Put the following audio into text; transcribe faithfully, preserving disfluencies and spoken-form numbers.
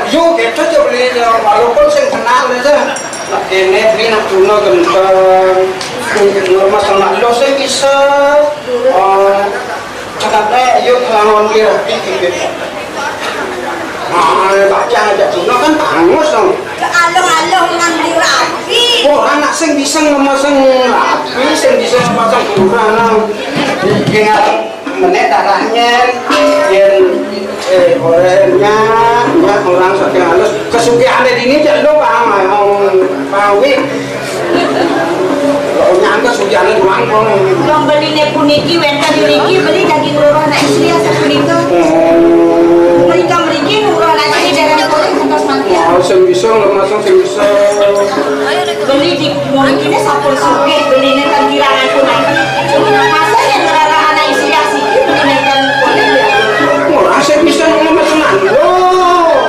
Yo, kita aja beli, ya, walaupun sing kenal aja. Nak kene beli nak tuna genteng. Rumah sama lo sing bisa. Oh, cakapnya, yo, kelawan beli rapi gitu. Ah, baca aja tuna kan bagus dong. Alung-alung nang beli rapi. Orang nak sing bisa ngemasang rapi, sing bisa ngemasang kurang nang. Tinggal menek darahnya, yang eh, orangnya, ya, orang saking halus. Kesugihan ini jangan lupa, mau, mau, wih. Pokoknya angka sugihan doang, kong. Wong beline puniki wénten mriki beli daging loro anak istri ya sapunika. Mereka mriki loro anak istri dereng purun ngantos mati. Mau sing bisa, nggak masuk sing bisa. Beli di mrikine sampun sugih, beline kan kirangan puniki.